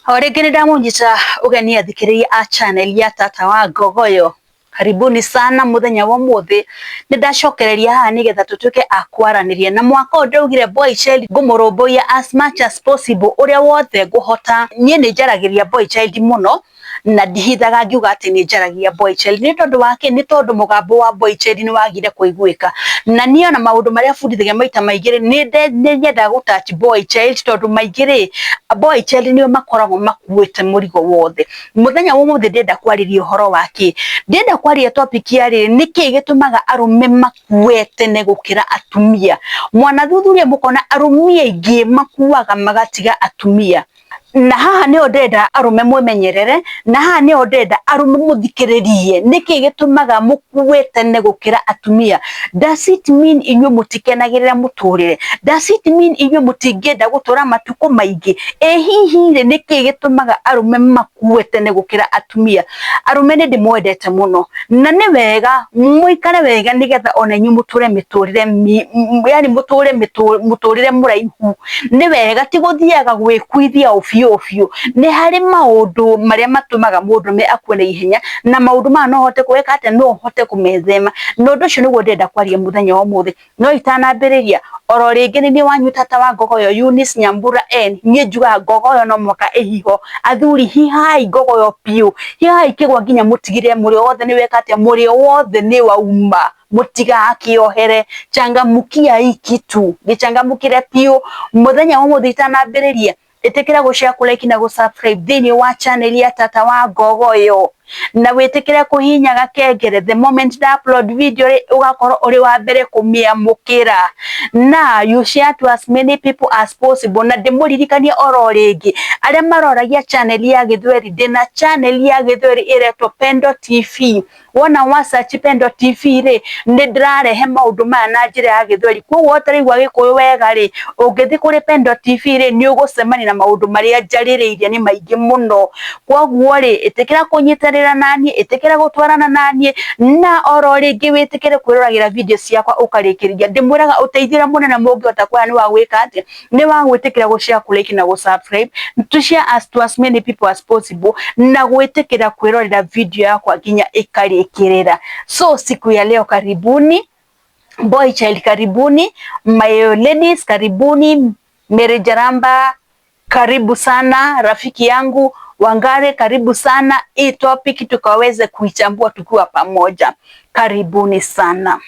O rĩngĩ nĩ ndamũnyita ũgeni athikĩrĩria a channel ya Tata wa Ngogoyo. Karibuni sana mũthenya wa ũmũthĩ nĩ ndacokereria haha nĩgetha tũtuĩke a kwaranĩria na mwaka ũyũ ndaugire boy child ngũmũrũmbũiya as much as possible ũrĩa wothe ngũhota. Niĩ nĩ njaragĩria boy child mũno na ndihithaga ngiuga atĩ nĩ njaragia boy child. Nĩ tondũ wa kĩ? Nĩ tondũ mũgambo wa boy child nĩ wagire kũiguĩka. Na niĩ ona maũndũ marĩa bundithagia maita maingĩ rĩ, nĩ nyendaga gũ touch boy child tondũ maingĩ rĩ, boy child nĩo makoragwo makuĩte mũrigo wothe. Mũthenya wa ũmũthĩ ndĩrenda kwarĩria ũhoro wa kĩ? Ndĩrenda kwaria topic ya rĩrĩ, nĩkĩ gĩtũmaga arũme makue tene gũkĩra atumia? Mwanathuthuria mũkona arũme aingĩ makuaga magatiga atumia. Na haha nĩho ndĩrenda arũme mwĩmenyerere, na haha nĩho ndĩrenda arũme mũthikĩrĩrie nĩkĩ gĩtũmaga mũkue tene gũkĩra atumia. Does it mean inyuĩ mũtikenagĩrĩra mũtũrĩre? Does it mean inyuĩ mũtingĩenda gũtũra matukũ maingĩ? Ĩ hihi rĩ, nĩkĩ gĩtũmaga arũme makue tene gũkĩra atumia? Arũme nĩ ndĩmwendete mũno, na nĩ wega mũikare wega nĩgetha ona inyuĩ mũtũre mĩtũrĩre, yani mũtũre mũtũrĩre mũraihu. Nĩ wega ti gũthiaga gwĩkuithia ũbiũ ũbiũ. Nĩ harĩ maũndũ marĩa matũmaga mũndũrũme akue na ihenya, na maũndũ maya no ũhote gwĩka atĩa? No ũhote kũmethema. Na ũndũ ũcio nĩguo ndĩrenda kwaria mũthenya wa ũmũthĩ. No itanambĩrĩria, oro rĩngĩ nĩ niĩ wanyu Tata wa Ngogoyo Eunice Nyambura N. Niĩ njugaga Ngogoyo no mũhaka ĩhihwo. Athuri hihai Ngogoyo biũ, hihai kĩgwa nginya mũtigĩrĩre mũrĩo wothe nĩ weka atĩa? Mũrĩo wothe nĩ wauma. Mũtigakĩohere, changamukia hii kitu, gĩchangamũkĩre biũ. Mũthenya wa ũmũthĩ itanambĩrĩria, ĩtĩkĩra gũ share, kũ like na gũ subscribe thĩinĩ wa channel ya Tata wa Ngogoyo, na wĩtĩkĩre kũhihinya gakengere the moment nda upload video rĩ, ũgakorwo ũrĩ wa mbere kũmĩamũkĩra, na you share to as many people as possible. Na ndĩmũririkanie oro rĩngĩ arĩa maroragia channel ya Gĩthweri, ndĩna channel ya Gĩthweri ĩretwo Pendo TV. Wona wa search Pendo TV rĩ, nĩ ndĩrarehe maũndũ maya na njĩra ya Gĩthweri. Koguo ũtaraigua Gĩkũyũ wega rĩ, ũngĩthiĩ kũrĩ Pendo TV rĩ, nĩ ũgũcemania na maũndũ marĩa njarĩrĩirie nĩ maingĩ mũno. Koguo rĩ, ĩtĩkĩra kũnyitanĩra naniĩ, ĩtĩkĩra gũtwarana naniĩ, na oro rĩngĩ wĩtĩkĩre kwĩroragĩra video ciakwa ũkarĩkĩrĩria. Ndĩmwĩraga ũteithio ũrĩa mũnene mũngĩhota kuoya nĩ wa gwĩka atĩa? Nĩ wa gwĩtĩkĩra gũ share, kũ like na gũ subscribe, to share as to as many people as possible, na gwĩtĩkĩra kwĩrorera video yakwa nginya ĩkarĩkĩrĩra. So siku ya leo, karibuni boy child, karibuni my ladies, karibuni Mary Jaramba, karibu sana rafiki yangu Wangare, karibu sana. Hii topic tukaweze kuichambua tukiwa pamoja. Karibuni sana.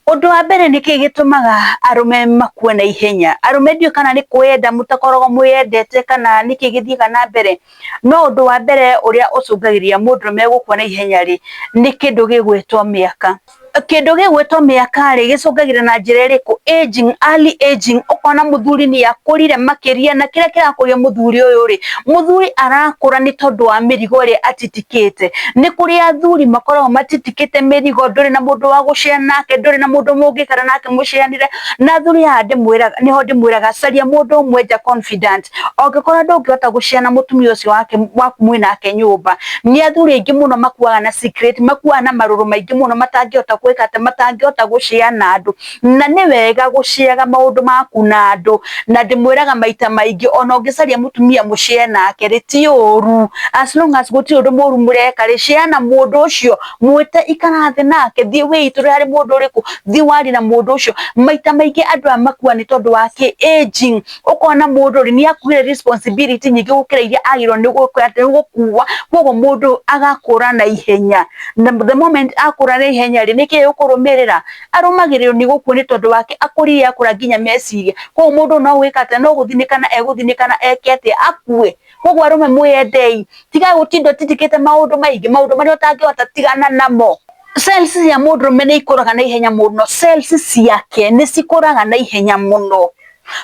Ũndũ wa mbere, nĩkĩ gĩtũmaga arũme makue na ihenya? Arũme ndiũĩ kana nĩ kwĩyenda mũtakoragwo mwĩyendete kana nĩkĩ gĩthiaga na mbere, no ũndũ wa mbere ũrĩa ũcũngagĩrĩria mũndũrũme gũkua na ihenya rĩ, nĩ kĩndũ gĩgwĩtwo mĩaka. Kĩndũ gĩgwĩtwo mĩaka rĩ, gĩcũngagĩrĩria na njĩra ĩrĩkũ? Aging, early aging. Ũkona mũthuri nĩ akũrire makĩria, na kĩrĩa kĩrakũria mũthuri ũyũ rĩ, mũthuri arakũra nĩ tondũ wa mĩrigo ĩrĩa atitikĩte. Nĩ kũrĩ athuri makoragwo matitikĩte mĩrigo, ndũrĩ na mũndũ wa gũshare nake, ndũrĩ na mũndũ mũngĩikara nake mũcianĩre. Na athuri haha ndĩmwĩraga, nĩho ndĩmwĩraga, caria mũndũ ũmwe nja confident. Ũngĩkorwo ndũngĩhota gũshare na mũtumia ũcio wake waku mwĩ nake nyũmba. Nĩ athuri aingĩ mũno makuaga na secret, makuaga na marũrũ maingĩ mũno matangĩhota gwĩka atĩ matangĩhota gũshare na andũ. Na nĩ wega gũshare maũndũ maku na andũ, na ndĩmwĩraga maita maingĩ, ona ũngĩcaria mũtumia mũshare nake rĩ, ti ũru, as long as gũtirĩ ũndũ mũru mũreka rĩ, share na mũndũ ũcio, mwĩte ikara thĩ nake, thiĩ wĩitũrũre harĩ mũndũ ũrĩkũ, thiĩ warie na mũndũ ũcio. Maita maingĩ andũ aya makua nĩ tondũ wa kĩ? Aging. Ũkona mũndũ rĩ, nĩ akuire responsibility nyingĩ gũkĩra iria agĩrĩirwo nĩ gũkua, koguo mũndũ agakũra na ihenya. Na the moment akũra na ihenya rĩ, nĩkĩ gĩkũrũmĩrĩra? Arũmagĩrĩrwo nĩ gũkua nĩ tondũ wake akũrire akũra nginya meciria. Koguo mũndũ no gwĩka atĩa? No gũthinĩkana egũthinĩkana eke atĩa? Akue. Koguo arũme mwĩyendei, tigai gũtinda ũtitikĩte maũndũ maingĩ, maũndũ marĩa ũtangĩhota tigana namo. Cells cia mũndũrũme nĩ ikũraga na ihenya mũno, cells ciake nĩ cikũraga na ihenya mũno.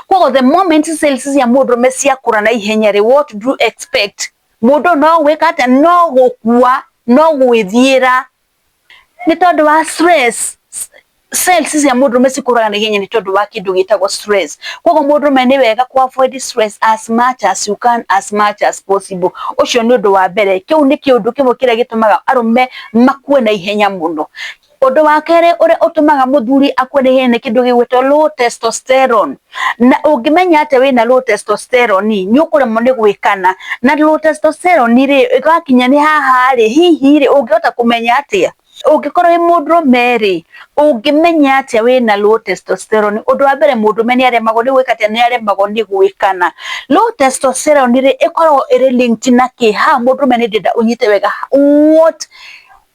Koguo the moment cells cia mũndũrũme ciakũra na ihenya rĩ, what do you expect? Mũndũ no gwĩka atĩa? No gũkua, no gwĩthiĩra nĩ tondũ wa stress. Cells cia mũndũrũme cikũraga na ihenya nĩ tondũ wa kĩndũ gĩtagwo stress. Koguo mũndũrũme nĩ wega ku avoid stress as much as you can, as much as possible. Ũcio nĩ ũndũ wa mbere. Kĩu nĩ kĩũndũ kĩmwe kĩrĩa gĩtũmaga arũme makue na ihenya mũno. Ũndũ wa kerĩ ũrĩa ũtũmaga mũthuri akue na ihenya nĩ kĩndũ gĩgwĩtwo low testosterone. Na ũngĩmenya atĩa wĩna low testosterone? Nĩ ũkũremwo nĩ gwĩkana. Na low testosterone rĩ, ĩgakinya nĩ haha rĩ, hihi rĩ, ũngĩhota kũmenya atĩa? Ũngĩkorwo wĩ mũndũrũme rĩ, ũngĩmenya atĩa wĩna low testosterone? Ũndũ wa mbere, mũndũrũme nĩ aremagwo nĩ gwĩka atĩa? Nĩ aremagwo nĩ gwĩkana. Low testosterone rĩ, ĩkoragwo ĩrĩ linked na kĩ? Haha mũndũrũme nĩ ndĩrenda ũnyite wega,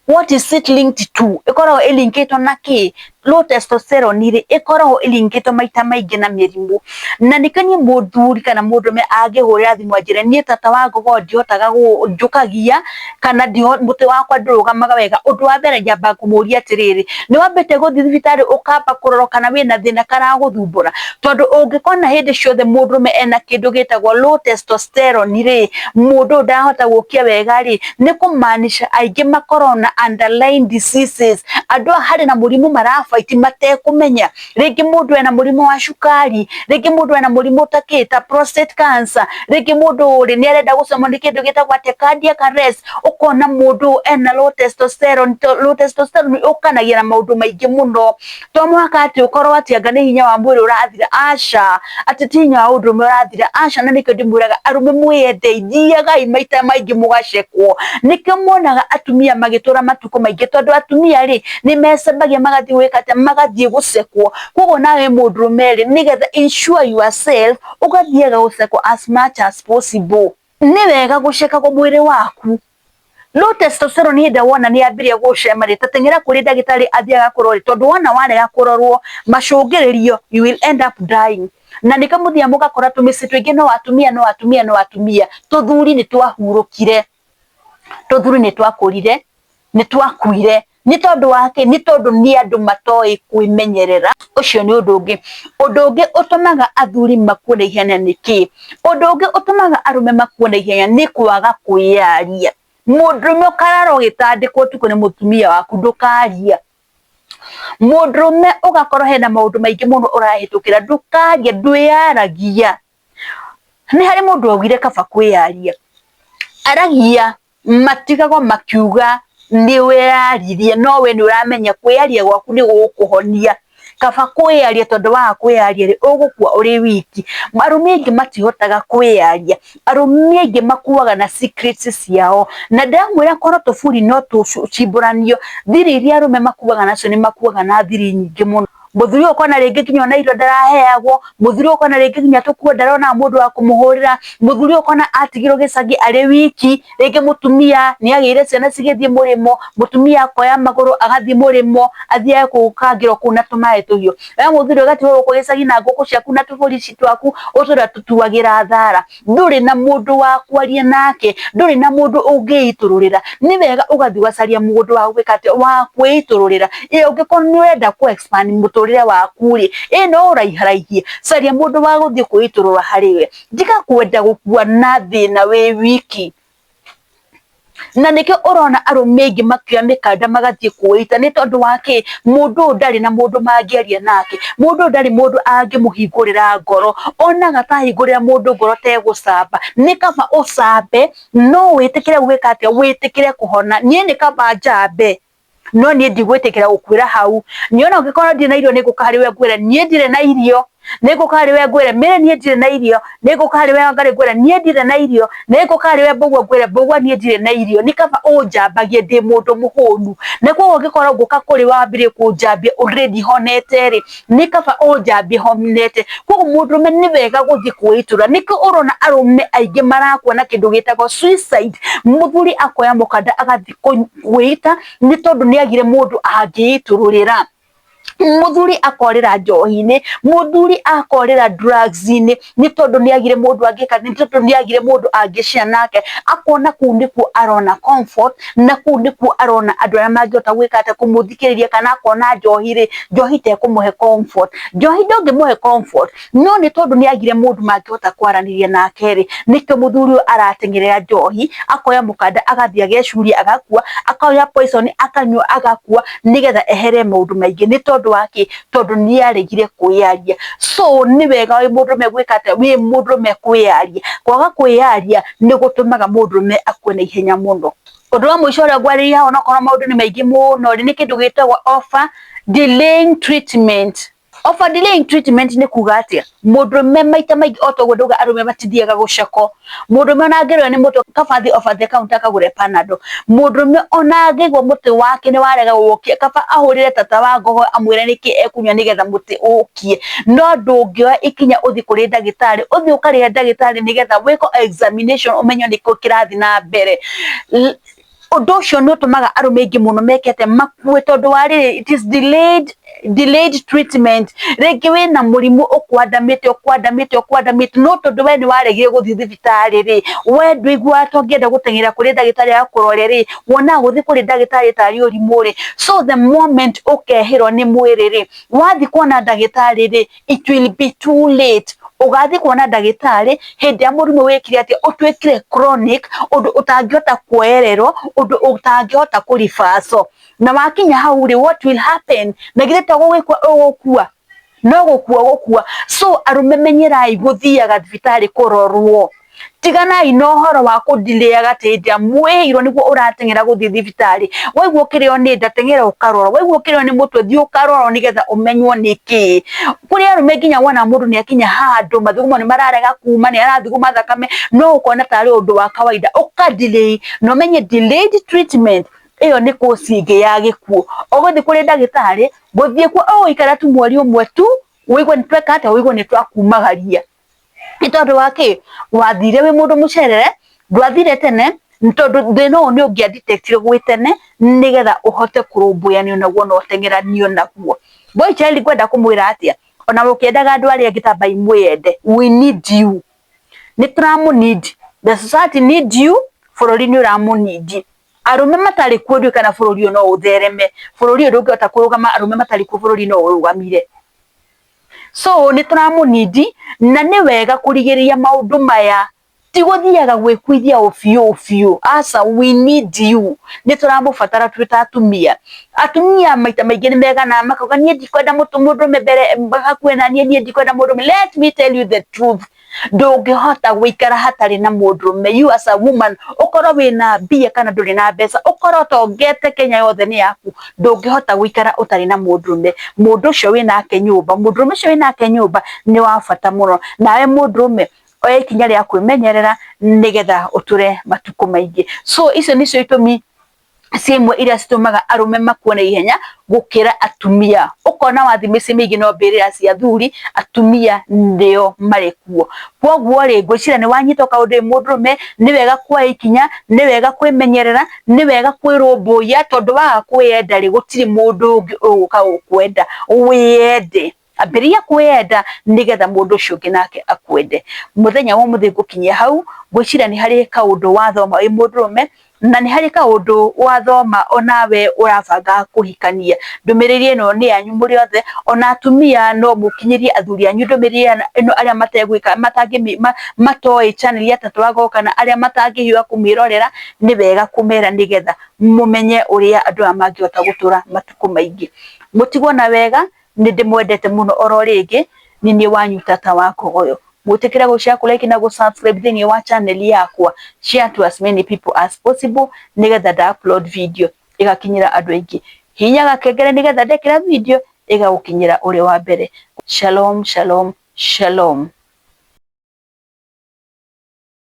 what is it linked to? Ĩkoragwo ĩlinkĩtwo na kĩ? Low testosterone rĩ, ĩkoragwo ĩlinkĩtwo maita maingĩ na mĩrimũ. Na nĩkĩo niĩ mũthuri kana mũndũrũme angĩhũrĩra thimũ anjĩre, "Niĩ tata wa ngogo ndihotaga, njũkagia kana mũtĩ wakwa ndũrũgamaga wega," ũndũ wa mbere nyambaga kũmũria atĩrĩrĩ, "Nĩ wambĩte gũthiĩ thibitarĩ ũkamba kũrorwo kana wĩna thĩna karagũthumbũra?" Tondũ ũngĩkona hĩndĩ ciothe mũndũrũme ena kĩndũ gĩtagwo low testosterone rĩ, mũndũ ũyũ ndarahota gũkia wega rĩ, nĩ kũmaanisha aingĩ makoragwo na underlying diseases. Andũ aya harĩ na mũrimũ marabaiti matekũmenya. Rĩngĩ mũndũ ena mũrimũ wa cukari, rĩngĩ mũndũ ena mũrimũ ta kĩ, ta prostate cancer, rĩngĩ mũndũ rĩ nĩ arenda gũcemwo nĩ kĩndũ gĩtagwo atĩa, cardiac arrest. Ũkona mũndũ ena low testosterone. Low testosterone ũkanagia na maũndũ maingĩ mũno. To mũhaka atĩ ũkorwo atĩ anga nĩ hinya wa mwĩrĩ ũrathira, aca, atĩ ti hinya wa ũndũrũme ũrathira, aca. Na nĩkĩo ndĩmwĩraga arũme mwĩyende, thiagai maita maingĩ mũgacekwo. Nĩkĩo muonaga atumia magĩtũra matukũ maingĩ, tondũ atumia rĩ nĩ mecembagia magathiĩ gwĩka atĩa? Magathiĩ gũcekwo. Koguo nawe mũndũrũme rĩ, nĩgetha ensure yourself, ũgathiaga gũcekwo as much as possible. Nĩ wega gũcekagwo mwĩrĩ waku. Low testosterone, hĩndĩ wona nĩ yambĩrĩria gũcema rĩ, tateng'era kũrĩ ndagĩtarĩ athiaga kũrorwo, tondũ wona warega kũrorwo, macũngĩrĩrio you will end up dying. Na nĩkĩo mũthiaga mũgakora tũmĩciĩ tũingĩ no atumia, no atumia, no atumia. Tũthuri nĩ twahurũkire, tũthuri nĩ twakũrire, nĩ twakuire. Nĩ tondũ wa kĩ? Nĩ tondũ nĩ andũ matoĩ kwĩmenyerera. Ũcio nĩ ũndũ ũngĩ. Ũndũ ũngĩ ũtũmaga athuri makue na ihenya nĩ kĩ? Ũndũ ũngĩ ũtũmaga arũme makue na ihenya nĩ kwaga kwĩyaria. Mũndũrũme, ũkarara ũgĩtandĩkwo ũtukũ nĩ mũtumia waku, ndũkaria. Mũndũrũme, ũgakorwo hena maũndũ maingĩ mũno ũrahĩtũkĩra, ndũkaria, ndwĩyaragia. Nĩ harĩ mũndũ waugire kaba kwĩyaria, aragia matigagwo makiuga nĩ weyaririe, no we nĩ ũramenya kwĩyaria gwaku nĩ gũgũkũhonia. Kaba kwĩyaria, tondũ waga kwĩyaria rĩ, ũgũkua ũrĩ wiki. Arũme aingĩ matihotaga kwĩyaria. Arũme aingĩ makuaga na secrets ciao. Na ndamwĩra korwo tũburi no tũcimbũranio, thiri iria arũme makuaga nacio, nĩ makuaga na thiri nyingĩ mũno. Mũthuri ũyũ ũkona rĩngĩ nginya ona irio ndaraheagwo, mũthuri ũyũ ũkona rĩngĩ nginya tũkuo ndarona mũndũ wa kũmũhũrĩra, mũthuri ũyũ ũkona atigirwo gĩcagi arĩ wiki. Rĩngĩ mũtumia nĩ agĩire ciana cigĩthiĩ mũrĩmo, mũtumia akoya magũrũ agathiĩ mũrĩmo, athiage gũkangĩrwo kũu na tũmaĩ tũhiũ. We mũthuri ũgatigwo gũkũ gĩcagi na ngũkũ ciaku na tũbũri twaku, ũtũra tũtuagĩra thara. Ndũrĩ na mũndũ wa kwaria nake, ndũrĩ na mũndũ ũngĩitũrũrĩra. Nĩ wega ũgathiĩ ũgacaria mũndũ wa gwĩka atĩa, wa kwĩitũrũrĩra. Ĩ ũngĩkorwo nĩ ũrenda kũ expand mũtũrĩre waku rĩ, ĩ no ũraiharaihie, caria mũndũ wa gũthiĩ kwĩitũrũra harĩ we. Tiga kwenda gũkua na thĩna wĩ wiki. Na nĩkĩo ũrona arũme aingĩ makĩoya mĩkanda magathiĩ kwĩita. Nĩ tondũ wa kĩ? Mũndũ ũyũ ndarĩ na mũndũ mangĩaria nake, mũndũ ũyũ ndarĩ mũndũ angĩmũhingũrĩra ngoro. Onaga ta ahingũrĩra mũndũ ngoro tegũcamba. Nĩ kaba ũcambe, no wĩtĩkĩre gwĩka atĩa? Wĩtĩkĩre kũhona. Niĩ nĩ kaba njambe, no niĩ ndigwĩtĩkĩra gũkuĩra hau. Niĩ ona ũngĩkorwo ndirĩ na irio, nĩ ngũka harĩ we ngwĩre, "Niĩ ndirĩ na irio." Nĩ ngũka harĩ we ngwĩre, "Mĩrĩ, niĩ ndirĩ na irio." Nĩ ngũka harĩ we Wangarĩ ngwĩre, "Niĩ ndirĩ na irio." Nĩ ngũka harĩ we Mbũgua ngwĩre, "Mbũgua, niĩ ndirĩ na irio." Nĩ kaba ũnjambagie ndĩ mũndũ mũhũnu. Na koguo ũngĩkorwo ngũka kũrĩ wambĩrĩrie kũnjambia already honete rĩ, nĩ kaba ũnjambie honete. Koguo mũndũrũme, nĩ wega gũthiĩ kwĩitũra. Nĩkĩo ũrona arũme aingĩ marakua na kĩndũ gĩtagwo suicide. Mũthuri akoya mũkanda agathiĩ kwĩita, nĩ tondũ nĩ agire mũndũ angĩitũrũrĩra. Mũthuri akorĩra njohi-inĩ, mũthuri akorĩra drugs-inĩ, nĩ tondũ nĩ agire mũndũ angĩka, nĩ tondũ nĩ agire mũndũ angĩshare nake. Akona kũu nĩkuo arona comfort, na kũu nĩkuo arona andũ arĩa mangĩhota gwĩka atĩa, kũmũthikĩrĩria. Kana akona njohi rĩ, njohi tekũmũhe comfort. Njohi ndũngĩmũhe comfort, no nĩ tondũ nĩ agire mũndũ mangĩhota kwaranĩria nake rĩ, nĩkĩo mũthuri ũyũ arateng'erera njohi, akoya mũkanda agathiĩ agecuria agakua, akoya poison akanyua agakua, nĩgetha ehere maũndũ maingĩ. Nĩ tondũ wa kĩ? Tondũ nĩ aregire kwĩyaria. So nĩ wega wĩ mũndũrũme gwĩka atĩa? Wĩ mũndũrũme kwĩyaria. Kwaga kwĩyaria nĩ gũtũmaga mũndũrũme akue na ihenya mũno. Ũndũ wa mũico ũrĩa ngwarĩria haha onokorwo maũndũ nĩ maingĩ mũno rĩ, nĩ kĩndũ gĩtagwo over delaying treatment. Over delaying treatment nĩ kuga atĩa? Mũndũrũme maita maingĩ o toguo ndauga arũme matithiaga gũceko. Mũndũrũme ona angĩrĩo nĩ mũtwe kaba athiĩ over the counter akagũre Panadol. Mũndũrũme ona angĩigua mũtĩ wake nĩ warega gũũkia kaba ahũrĩre tata wa ngogo amwĩre nĩkĩ ekũnyua nĩgetha mũtĩ ũũkie. No ndũngĩoya ikinya ũthiĩ kũrĩ ndagĩtarĩ, ũthiĩ ũkarĩhe ndagĩtarĩ nĩgetha wĩkwo examination ũmenye nĩkĩ kĩrathiĩ na mbere. Ũndũ ũcio nĩ ũtũmaga arũme aingĩ mũno mekete makue tondũ wa rĩrĩ, it is delayed treatment. Rĩngĩ wĩna mũrimũ ũkwandamĩte ũkwandamĩte ũkwandamĩte, no tondũ we nĩ waregire gũthiĩ thibitarĩ rĩ, we ndũiguaga ta ũngĩenda gũteng'era kũrĩ ndagĩtarĩ akũrore rĩ, wonaga gũthiĩ kũrĩ ndagĩtarĩ tarĩ ũrimũ rĩ. So the moment ũkehĩrwo nĩ mwĩrĩ rĩ, wathiĩ kuona ndagĩtarĩ rĩ, it will be too late. Ũgathiĩ kuona ndagĩtarĩ hĩndĩ ya mũrimũ wĩkire atĩa, ũtuĩkire chronic, ũndũ ũtangĩhota kuoererwo, ũndũ ũtangĩhota kũ-reverse. Na wakinya hau rĩ, what will happen? Na githĩ to gũgĩkua ũgũkua? No gũkua ũgũkua. So arũme menyerai gũthiaga thibitarĩ kũrorwo. Tiganai na ũhoro wa kũ-delay-aga atĩ hĩndĩ ĩrĩa mwĩhĩirwo nĩguo ũrateng'era gũthiĩ thibitarĩ. Waigua ũkĩrĩo nĩ nda teng'era ũkarorwo, waigua ũkĩrĩo nĩ mũtwe thiĩ ũkarorwo nĩgetha ũmenywo nĩkĩĩ. Kũrĩ arũme nginya wona mũndũ nĩ akinya handũ mathugumo nĩ mararega kuma, nĩ arathuguma thakame, no ũkona tarĩ ũndũ wa kawaida ũka-delay, na ũmenye delayed treatment ĩyo nĩ cause ĩngĩ ya gĩkuũ. Ũgũthiĩ kũrĩ ndagĩtarĩ, gũthiĩ kuo ũgũikara tu mweri ũmwe tu, ũigue nĩ tweka atĩa, ũigue nĩ twakumagaria. Nĩ tondũ wa kĩ? Wathire wĩ mũndũ mũcerere, ndwathire tene, tondũ thĩna ũyũ nĩ ũngĩa detect-irwo gwĩ tene, nĩgetha ũhote kũrũmbũyanio naguo na ũteng'eranio naguo. Boy child ngwenda kũmwĩra atĩa? Ona mũkĩendaga andũ arĩa angĩ tambai mwĩyende, we need you. Nĩ tũramũ need, the society need you, bũrũri nĩ ũramũ need. Arũme matarĩ kuo ndiũĩ kana bũrũri ũyũ no ũthereme, bũrũri ũyũ ndũngĩhota kũrũgama arũme matarĩ kuo, bũrũri no ũrũgamire. So nĩ tũramũ need na nĩ wega kũrigĩrĩria maũndũ maya, ti gũthiaga gwĩkuithia ũbiũ ũbiũ, aca, we need you. Nĩ tũramũbatara twĩ ta atumia. Atumia maita maingĩ nĩ meganaga makauga niĩ ndikwenda mũndũrũme mbere hakuhĩ na niĩ, niĩ ndikwenda mũndũrũme. Let me tell you the truth, ndũngĩhota gũikara hatarĩ na mũndũrũme. You as a woman, ũkorwo wĩna mbia kana ndũrĩ na mbeca, ũkorwo ũtongete Kenya yothe nĩ yaku, ndũngĩhota gũikara ũtarĩ na mũndũrũme. Mũndũ ũcio wĩnake nyũmba, mũndũrũme ũcio wĩnake nyũmba nĩ wa bata mũno. Nawe mũndũrũme oya ikinya rĩa kwĩmenyerera nĩgetha ũtũre matukũ maingĩ. So icio nĩcio itũmi cimwe iria citũmaga arũme makue na ihenya gũkĩra atumia. Ũkona wathiĩ mĩciĩ mĩingĩ no mbĩrĩra cia athuri, atumia nĩo marĩ kuo. Koguo rĩ, ngwĩciria nĩ wanyita kaũndũ wĩ mũndũrũme, nĩ wega kuoya ikinya, nĩ wega kwĩmenyerera, nĩ wega kwĩrũmbũiya, tondũ waga kwĩyenda rĩ, gũtirĩ mũndũ ũngĩ ũgũka gũkwenda. Wĩyende, ambĩrĩria kwĩyenda nĩgetha mũndũ ũcio ũngĩ nake akwende. Mũthenya wa ũmũthĩ ngũkinyia hau, ngwĩciria nĩ harĩ kaũndũ wathoma wĩ mũndũrũme, na nĩ harĩ kaũndũ wathoma onawe ũrabanga kũhikania. Ndũmĩrĩri ĩno nĩ yanyu mũrĩ othe, ona atumia no mũkinyĩrie athuri anyu ndũmĩrĩri ĩno, arĩa mategwĩka matoĩ channel ya Tata wa Gogo kana arĩa matangĩhiũha kũmĩrorera, nĩ wega kũmera nĩgetha mũmenye ũrĩa andũ aya mangĩhota gũtũra matukũ maingĩ. Mũtigwo na wega, nĩ ndĩmwendete mũno oro rĩngĩ, nĩ niĩ wanyu Tata wa Kogoyo. Mwĩtĩkĩre gũ share, kũ like na gũ subscribe thĩinĩ wa channel yakwa. Share to as many people as possible nĩgetha nda upload video ĩgakinyĩra andũ aingĩ. Hihinya gakengere nĩgetha ndekĩra video ĩgagũkinyĩra ũrĩ wa mbere. Shalom, shalom, shalom.